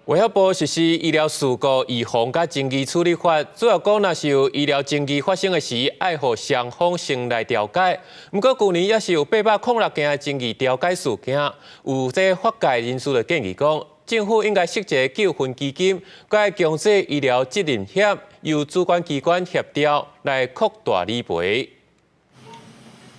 衛福部實施醫療事故預防佮爭議處理法，主要講若是有醫療爭議發生的時，愛予雙方先來調解。毋過舊年也是有806件的爭議調解事件，有這法界人士就建議講，政府應該設一個糾紛基金，佮強制醫療責任險，由主管機關協調來擴大理賠。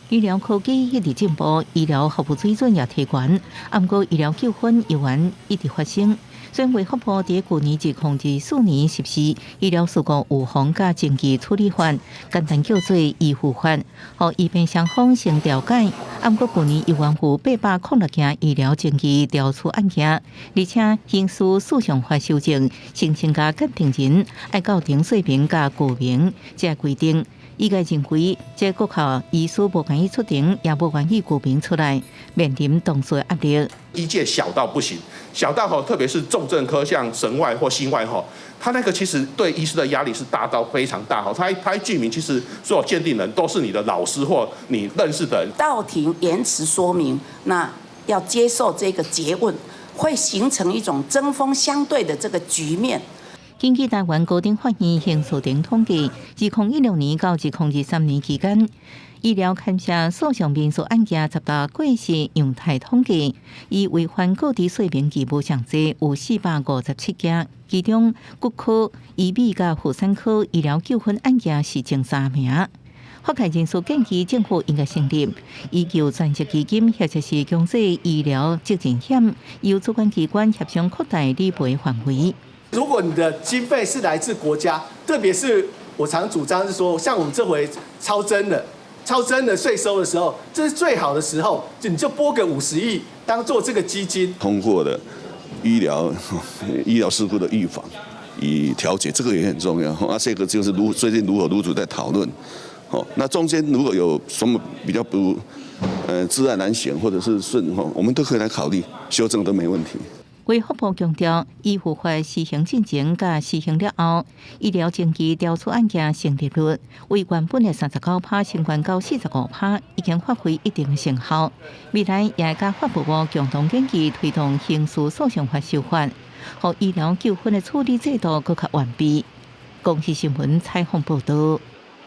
醫療科技一直進步，醫療服務水準也提懸，毋過醫療糾紛猶原一直發生。雖然衛福部佇舊年2024年實施醫療事故預防佮爭議處理法，簡單叫做醫護法，予醫病雙方先調解。毋過舊年猶原有806件醫療爭議調處案件，而且刑事訴訟法修正，申請佮鑑定人愛到庭說明佮具名，這個規定。醫界認為，這閣較醫師無願意出庭，也無願意具名出來，面臨當事壓力。醫界小到不行，小到吼，特別是重症科，像神外或心外吼，他那個其實對醫師的壓力是大到非常大吼。他一具名，其實所有鑑定人都是你的老師或你認識的人。到庭言詞說明，那要接受這個詰問，會形成一種針鋒相對的這個局面。根據台灣高等法院刑事庭統計，2016年到2023年期間，醫療牽涉訴訟民事案件十大過失樣態統計，以違反告知說明義務上濟有457件，其中骨科、醫美佮婦產科醫療糾紛案件是前三名。法界人士建議政府應該成立醫救專責基金，或者是強制醫療責任險，由主管機關協商擴大理賠範圍。如果你的經費是來自國家，特別是我常主張是說，像我們這回超徵了稅收的時候，這是最好的時候，就你就撥個50億當做這個基金。通過的醫療事故的預防與調解，這個也很重要。啊，這個就是如最近如火如荼在討論。好，那中間如果有什麼比較不，自然難行或者是順，我們都可以來考慮修正都沒問題。衛福部強調，醫護法施行進前佮施行了後，醫療爭議調處案件成立率為原本的39%升懸到45%，已經發揮一定的成效。未來也會佮法務部共同研議推動刑事訴訟法修法，予醫療糾紛的處理制度閣較完備。公視新聞採訪報道。